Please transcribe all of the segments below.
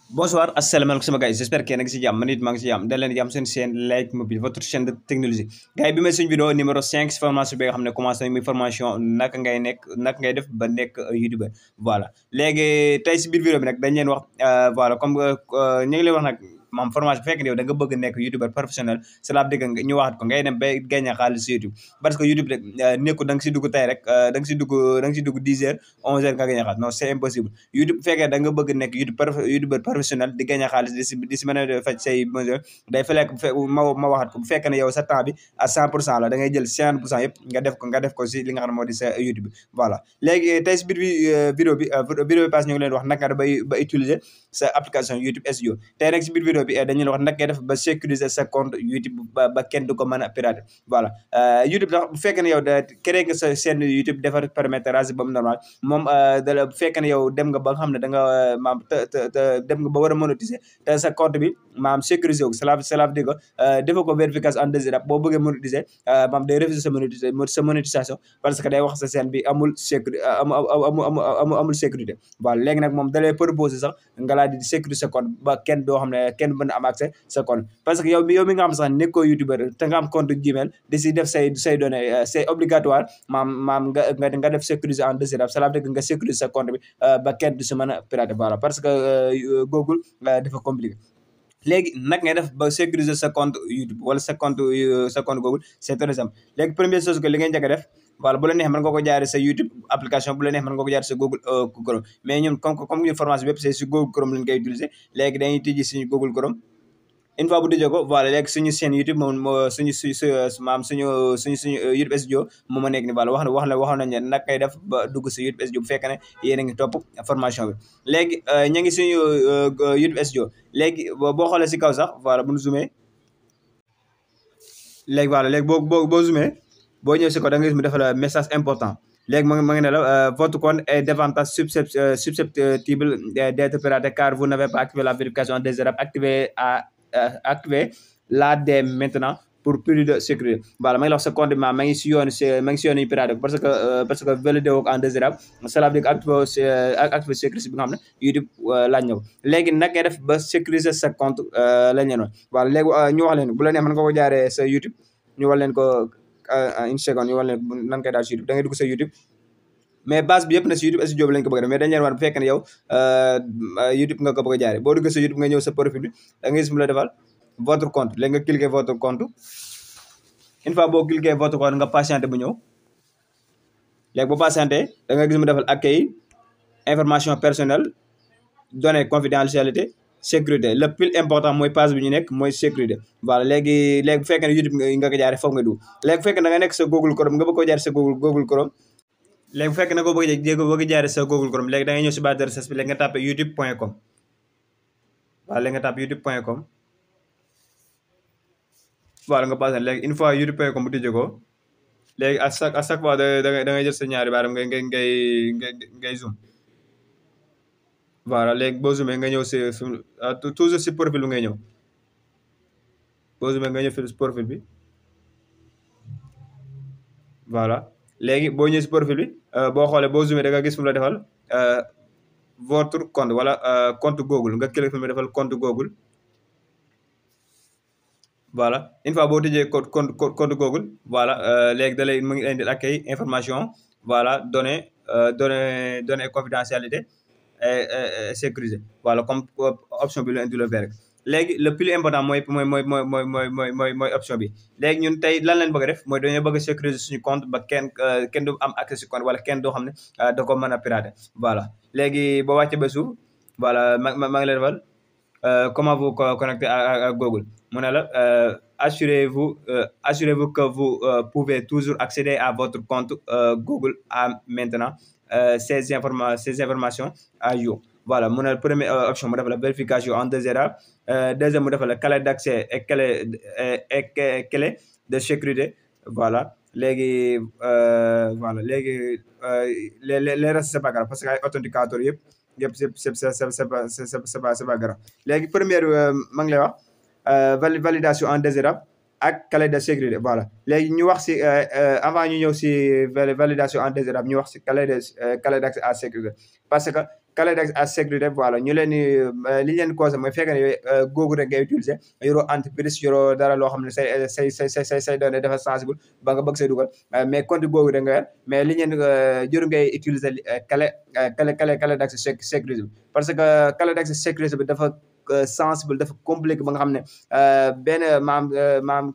Bonsoir, assalamualaikum sama gars, j'espère que yéen a ngi si jàmm man it maa ngi si jàmm da leen di jàmm seen chaîne Like Mobile votre chaîne de technologie gars yi bi may suñu vidéo numéro 5 si formation bi nga xam ne commencé nañ muy formation naka ngay def ba nekk youtubeur voilà léegi tey si biir vidéo bi nag dañ leen wax voilà comme ñu ngi leen wax nag maam formation bu fekkee ne yow da nga bëgg nekk youtubeur professionnel cela veut dire que ñu waxat ko ngay dem ba gagné xaalis si YouTube parce que YouTube rek nekkul da nga si dugg tey rek da nga si dugg 10 heures 11 heures nga gagné xaalis non c'est impossible YouTube bu fekkee da nga bëgg nekk youtubeur professionnel di gagné xaalis di si mën a faj say besoin day fekk ma waxat ko bu fekkee ne yow sa temps bi à 100% la da ngay jël 50% yëpp nga def ko si li nga xam ne moo di sa YouTube bi voilà léegi tey si biir vidéo bi passe ñu ngi leen wax naka ba utiliser sa application YouTube SEO tey nag si biir vidéo bi dañu leen wax naka ngay def ba sécuriser sa compte YouTube ba kenn du ko mën a pirater voilà YouTube sax bu fekkee ne yow da créé nga sa chaîne YouTube defar paramétrage ba mu normal moom bu fekkee ne yow dem nga ba nga xam ne da nga maam dem nga ba war a monétiser te sa compte bi maam sécuriser wu cela veut dire que defoo ko vérification en deux étapes boo bëggee monétiser maam day refuser sa monétisation parce que day wax sa chaîne bi amul sécurité voilà léegi nag moom da lay proposer sax nga laa di sécuriser sa compte ba kenn doo xam ne kenn mën a am accès sa compte parce que yow mi nga xam sax nekkoo youtubeur te nga am compte Gmail di si def say données c'est obligatoire maam nga def sécuriser en deux étapes cela veut dire que nga sécuriser sa compte bi ba kenn du si mën a pirater voilà parce que Google dafa compliqué léegi nag ngay def ba sécuriser sa compte YouTube wala sa compte Google c'est très simple léegi première chose que li ngay njëkk a def voilà bu la neexee mën nga ko jaaree sa YouTube application bu la neexee mën nga ko jaaree sa Google Chrome mais ñun comme ñu formation bi yëpp c'est si Google Chrome lañ koy utiliser léegi dañuy tijji suñu Google Chrome une fois bu dijee ko voilà léegi suñu chaîne YouTube moom suñu YouTube SEO moom ma nekk ni voilà waxoon nañ ne nag kay def ba dugg si YouTube SEO bu fekkee ne yéen a ngi topp formation bi léegi ñu ngi suñu YouTube SEO léegi boo xoolee si kaw sax voilà bu ñu zoomé léegi voilà léegi boo zoomé boo ñëw si ko da nga gis mu defal la message important léegi ma ngi ne la votre compte est davantage susceptible d'être piraté car vous n'avez pas activé la vérification des étapes activer-la dès maintenant pour plus de sécurité voilà ma ngi la wax sa compte ma ngi si yoon yi piraté parce que validé woo ko en deux étapes cela veut dire que activer sécurité bi nga xam ne YouTube laaj na ko léegi nag ngay def ba sécuriser sa compte lañ leen woon voilà léegi ñu wax leen bu la neex mën nga ko jaaree sa YouTube ñu wax leen ko une seconde ñu wax leen nan koy daal si YouTube da ngay dugg sa YouTube mais base bi yëpp na si YouTube SEO bi lañ ko bëgg a def mais dañ leen war bu fekkee ne yow YouTube nga ko bëgg a jaaree boo duggee sa YouTube nga ñëw sa profil bi da ngay gis mu la defal votre compte léegi nga cliquer votre compte une fois boo cliquer votre compte nga patienté bu ñëw léegi boo patienté da nga gis mu defal accueil information personnelle données confidentialité sécurité le plus important mooy page bi ñu nekk mooy sécurité voilà léegi bu fekkee ne YouTube nga ko jaaree foofu nga dugg léegi bu fekkee da nga nekk sa Google Chrome nga bëgg ko jaaree sa Google Chrome léegi bu fekkee ne ko bëgg jaaree sa Google Chrome léegi da ngay ñëw si barre de recherche bi léegi nga tapé youtube.com voilà léegi nga tapé youtube.com voilà nga passé léegi une fois youtube.com bu tijjee ko léegi à chaque fois da ngay jël sa ñaari baaram ngay zoom voilà léegi boo zoomé nga ñëw si toujours si profil bi ngay ñëw boo zoomé nga ñëw fi si profil bi voilà léegi boo ñëwee si profil bi boo xoolee boo zoomé da nga gis fu mu la defal votre compte wala compte Google nga cliquer fu mu defal compte Google voilà une fois boo tijjee compte Google voilà léegi da lay mu ngi indi accueil information voilà données confidentialité et sécurisé voilà comme option bi la indi la vert léegi le plus important mooy option bi léegi ñun tey lan lañ bëgg a def mooy dañoo bëgg a sécuriser suñu compte ba kenn du am accès si compte wala kenn doo xam ne da ko mën a pirater voilà léegi boo wàccee ba suuf voilà ma ngi lay defal comment vous connecter à Google mu ne la assurez-vous que vous pouvez toujours accéder à votre compte Google maintenant ces informations à jour voilà mu ne première option mu defal la vérification en deux étapes deuxième mu defal la clé d'accès et clé de sécurité voilà léegi voilà léegi les restes c'est pas grave parce que ay authenticateur yëpp c'est pas grave léegi première ma ngi lay wax validation en deux étapes ak clé de sécurité voilà léegi ñu wax si avant ñu ñëw si validation en deux étapes ñu wax si clé d'accès à sécurité parce que Kaledax à sécurité voilà ñu leen li ñu leen conseil mooy fekk ne googu rek ngay utiliser yoroo entreprise yoroo dara loo xam ne say données dafa sensible ba nga bëgg say dugal mais compte googu rek nga yor mais li ngeen jëru ngay utiliser Kaledax sécurité bi parce que Kaledax sécurité bi dafa sensible dafa compliqué ba nga xam ne benn maam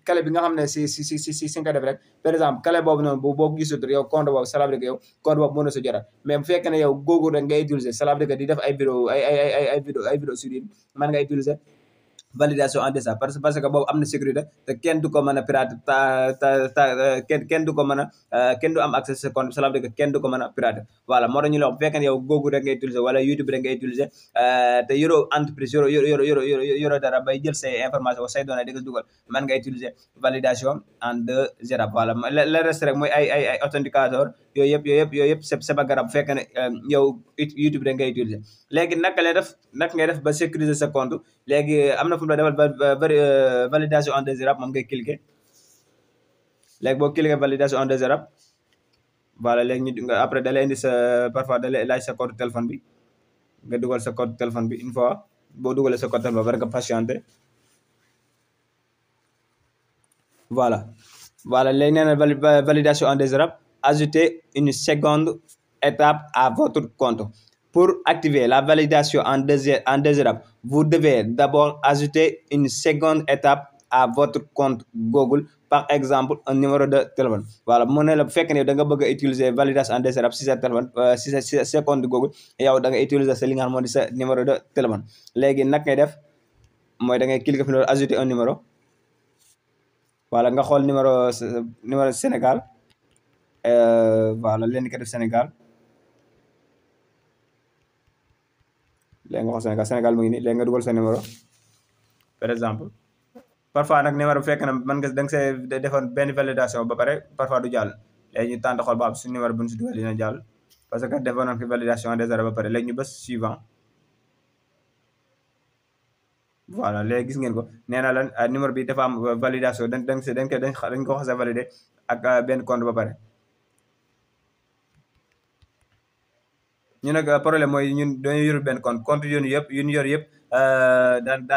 kale bi nga xam ne si nga def rek par exemple kale boobu noonu boo gisut yow compte boobu ça veut dire que yow compte boobu mën na sa jotaat mais bu fekkee ne yow googu rek ngay utiliser ça veut dire que di def ay vidéo ay vidéo sur mën nga utiliser validation en deçà parce que boobu am na sécurité te kenn du ko mën a pirate kenn du ko mën a kenn du am accès sa compte ça veut dire que kenn du ko mën a pirate voilà moo tax ñu la wax bu fekkee ne yow googu rek ngay utiliser wala YouTube rek ngay utiliser te yoroo entreprise yoroo dara bay jël say information say données di ko dugal mën nga utiliser validation en 2 étapes voilà le reste rek mooy ay authenticateur yooyu yëpp c'est pas grave bu fekkee ne yow YouTube rek ngay utiliser léegi naka ngay def ba sécuriser sa compte léegi am na fu mu la defal validation en 2 étapes moom ngay cliquer léegi boo cliquer validation en 2 étapes voilà léegi ñu après da lay indi parfois da lay laaj sa code téléphone bi nga dugal sa code téléphone bi une fois boo dugalee sa code téléphone war nga patienter voilà léegi nee na validation en 2 étapes ajouter une seconde étape à votre compte. Pour activer la validation en deux étapes, vous devez d'abord ajouter une seconde étape à votre compte Google, par exemple un numéro de téléphone. Voilà mu ne la bu fekkee ne da nga bëgg a utiliser validation en 2 étapes si sa téléphone si sa compte Google yow da nga utiliser sa li nga xam moo di sa numéro de téléphone léegi nag ngay def mooy da ngay cliquer fi loolu ajouter un numéro voilà nga xool numéro Sénégal voilà leen ko def Sénégal léegi nga xool Sénégal mu ngi nii léegi nga dugal sa numéro par exemple parfois nag numéro bu fekkee ne mën nga da nga see defoon benn validation ba pare parfois du jàll léegi ñu tànn xool ba xam suñu numéro bu ñu si dugal dina jàll parce que defoon nañ fi validation en 2 étapes ba pare léegi ñu bës suivant voilà léegi gis ngeen ko nee na lan numéro bi dafa am validation dañ ko xas a validé ak benn compte ba pare ñu nag problème mooy ñun dañoo yorul benn compte yu ñu yor yëpp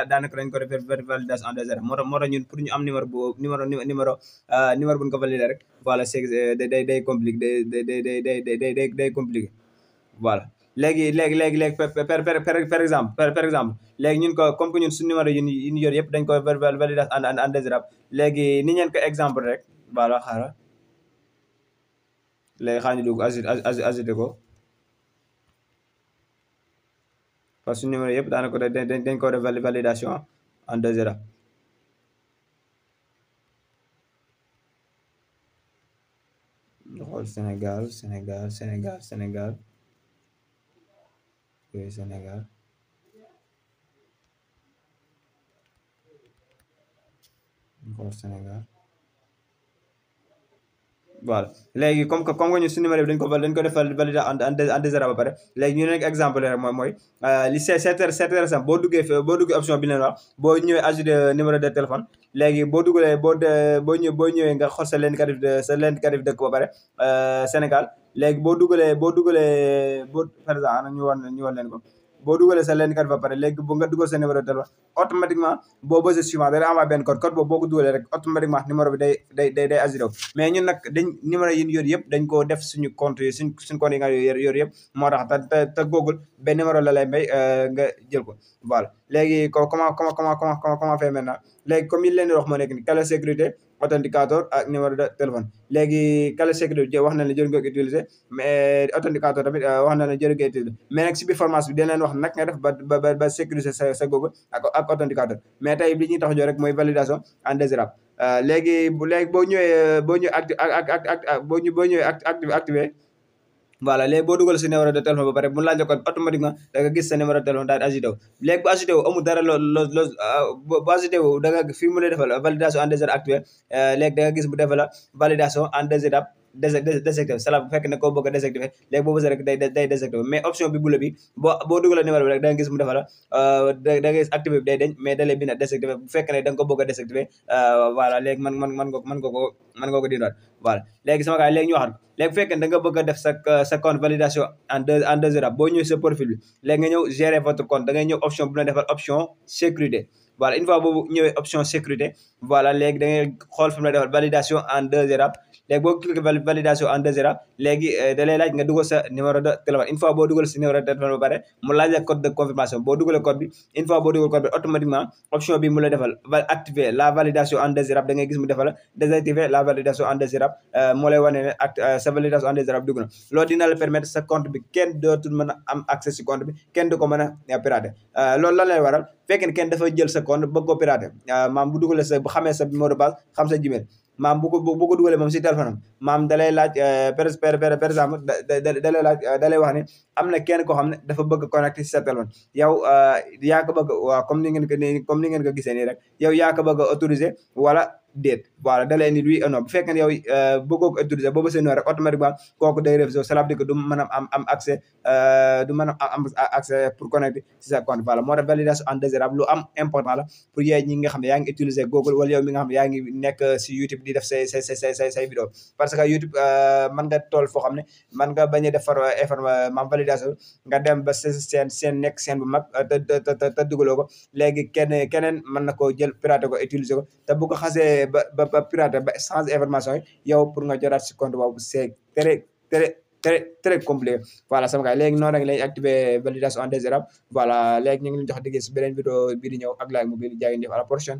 daanaka dañ ko def validation en 2 étapes moo tax ñun pour ñu am numéro bu ñu ko validé rek voilà c'est day compliqué day compliqué voilà léegi par exemple léegi ñun ko comme que ñun suñu numéro yi ñu yor yëpp dañ ko validé en 2 étapes léegi ni ñeen ko exemple rek voilà xaaral léegi xaa ñu dugg ajouté ko parce que suñu numéro yëpp daanaka dañ ko def validation en 2 étapes ñu xool Sénégal oui Sénégal ñu xool Sénégal voilà léegi comme que ñu suñu numéro bi dañ ko def validé en 2 étapes ba pare léegi ñu nekk exemple rek mooy li c'est boo duggee option bi leen wax boo ñëwee ajouter numéro de téléphone léegi boo dugalee boo ñëwee nga xool sa l'indicatif dëkk ba pare Sénégal léegi boo dugalee par exemple ñu wan leen ko boo dugalee sa l'indicatif ba pare léegi bu nga dugal sa numéro de téléphone automatiquement boo bësee suivant da lay envoyé benn code boobu boo ko dugalee rek automatiquement numéro bi day ajouté wu mais ñun nag numéro yi ñu yor yëpp dañ koo def suñu compte yi suñu compte yi nga yor yëpp moo tax te Google benn numéro la lay may nga jël ko voilà léegi comment faire maintenant léegi comme yi leen di wax moo nekk ni clé sécurité authenticateur ak numéro de téléphone léegi clé sécurité wax na ne jërë nga ko utiliser mais authenticateur tamit wax na ne jërë nga ko utiliser mais nag si biir formation bi dañ leen wax nag nga def ba sécuriser sa Google ak authenticateur mais tey li ñuy tax a jox rek mooy validation en 2 étapes léegi boo ñëwee activé voilà léegi boo dugal sa numéro de téléphone ba pare bu laaj ko automatiquement da nga gis sa numéro de téléphone daal di ajouté wu léegi bu ajouté wu amul dara bu ajouté wu da nga fii mu lay defal validation en 2 étapes activé léegi da nga gis bu defal validation en 2 étapes désactiver cela bu fekkee ne koo bëgg a désactiver léegi boo bësee rek day désactiver mais option bi bula bi boo dugalee numéro bi rek da nga gis mu defal da nga gis activé bi day deñ mais da lay bind désactiver bu fekkee ne da nga ko bëgg a désactiver voilà léegi mën nga ko dindoot voilà léegi sama gars léegi ñu waxat léegi bu fekkee da nga bëgg a def sa compte validation en deux étapes boo ñëwee sa profil bi léegi nga ñëw gérer votre compte da ngay ñëw option bu la defal option sécurité voilà une fois boobu ñëwee option sécurité voilà léegi da ngay xool fi mu la defal validation en deux étapes léegi boo cliqué validation en deux étapes léegi da lay laaj nga dugal sa numéro de téléphone une fois boo dugal sa numéro de téléphone ba pare mu laaj la code de confirmation boo dugalee code bi une fois boo dugal code bi automatiquement option bi mu la defal activer la validation en deux étapes da ngay gis mu defal désactiver la validation en deux étapes moo lay wane ne sa validation en deux étapes dugg na loolu dina la permettre sa compte bi kenn dootul mën a am accès si compte bi kenn du ko mën a pirater loolu lan lay waral fekkee kenn dafa jël sa compte bëgg ko pirater maam bu dugalee sa bu xamee sa mot de passe xam sa Gmail maam bu ko dugalee moom si téléphone am maam da lay laaj par exemple da lay laaj da lay wax ne am na kenn koo xam ne dafa bëgg connecté si sa téléphone yow yaa ko bëgg waaw comme ni ngeen ko gisee nii rek yow yaa ko bëgg a autoriser wala déet voilà da lay ni oui non bu fekkee ne yow bëggoo ko autoriser boo bësee noonu rek automatiquement kooku day refusé cela veut dire que du mën a am accès du mën a am accès pour connecter si sa compte voilà moo tax validation en deux étapes lu am important la pour yéen ñi nga xam ne yaa ngi utiliser Google wala yow mi nga xam ne yaa ngi nekk si YouTube di def say vidéo parce que YouTube mën nga toll foo xam ne mën nga bañ a def maam validation nga dem ba seen nekk seen bu mag te dugaloo ko léegi keneen mën na koo jël pirater ko utiliser ko te bu ko xasee ba pirater ba change information yi yow pour nga jotaat si compte boobu c'est très compliqué voilà sama gars léegi noonu rek lañuy activer validation en deux étapes voilà léegi ñu ngi leen jox digg si beneen vidéo bii di ñëw ak laay mobile jaay ngeen def à la prochaine